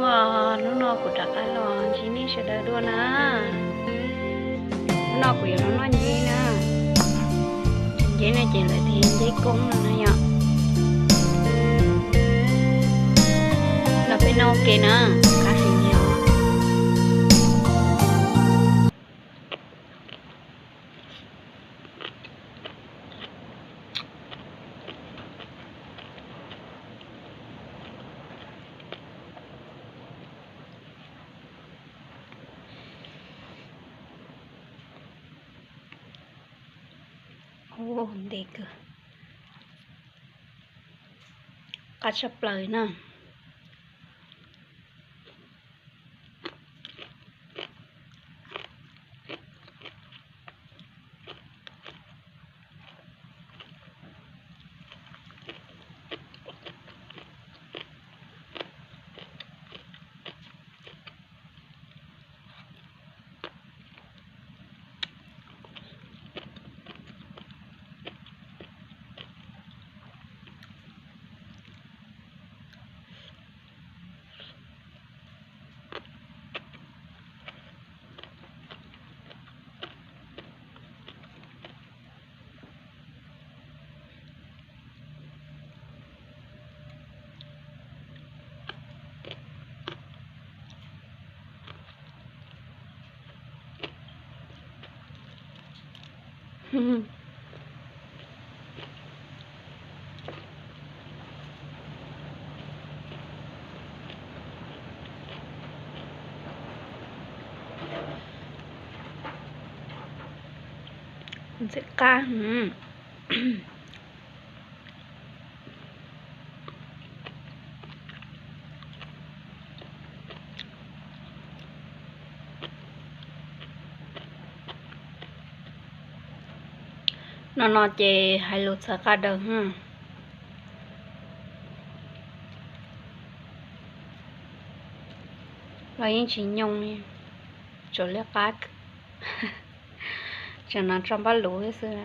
Hnub no kuv rov qab los ntsib nej sawv daws dua na. Hnub no kuv yuav los noj nceb na. Nceb no ces lawv tias nceb koob no na yom. Los peb noj ua ke na, qab heev li os. Ua ntev kawg, qab tshaj plaws na. Ntxim qab. No no ces hais lus txhawv qab daws. Los yeej tsis nyoo li, tsuas liab qab, tseem no tso npaj luv xwb.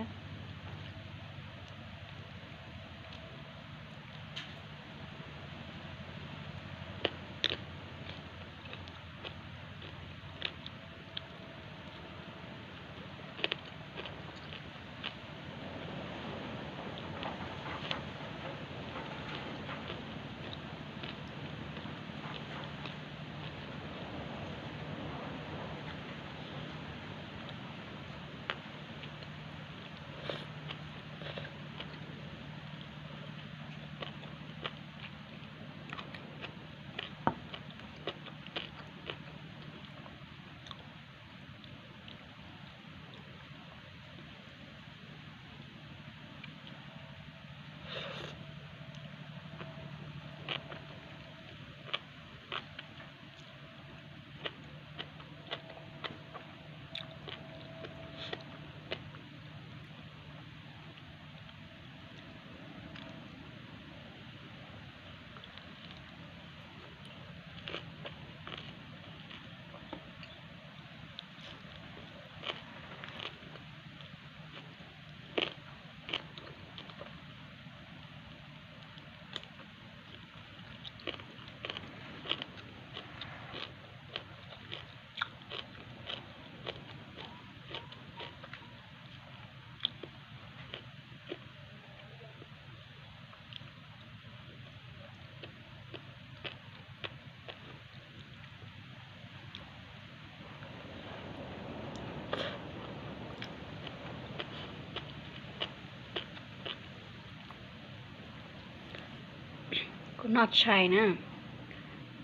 Kuv noj tshais na,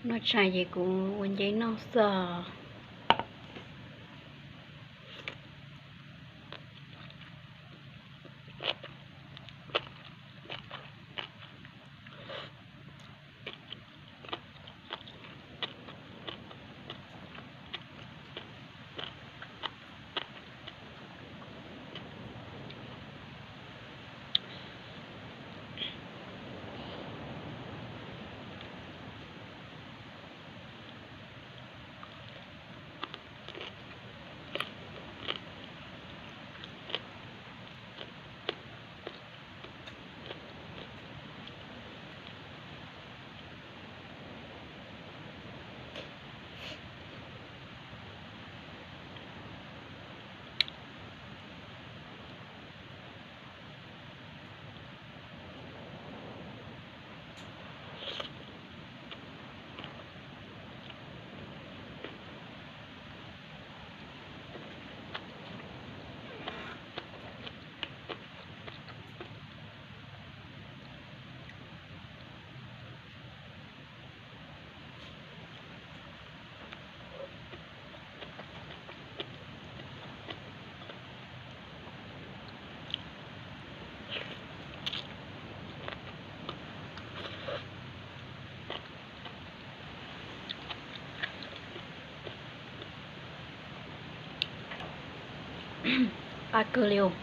noj tshais ces kuv ua nceb noj xwb os. Qab kawg li os.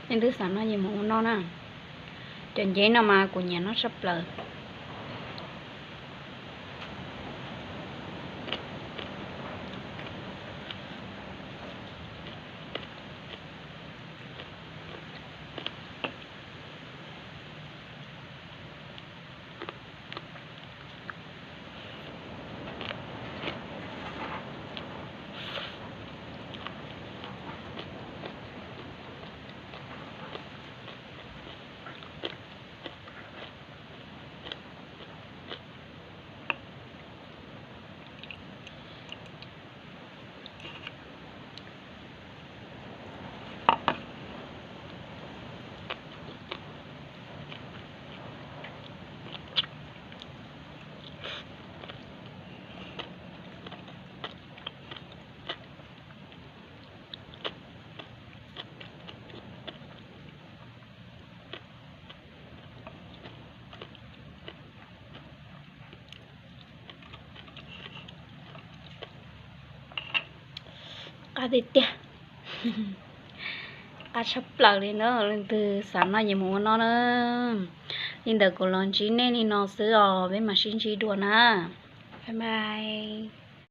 Leej twg xav noj yeej mus ua noj na. Cov nceb no mas kuv nyiam noj tshaj plaws. Qab tiag tiag. Qab tshaj plaws li na, leej twg xav noj yeej mus ua noj na. Li ntawd kuv los ntsib nej li no xwb os, peb mam sib ntsib dua na. Bye bye.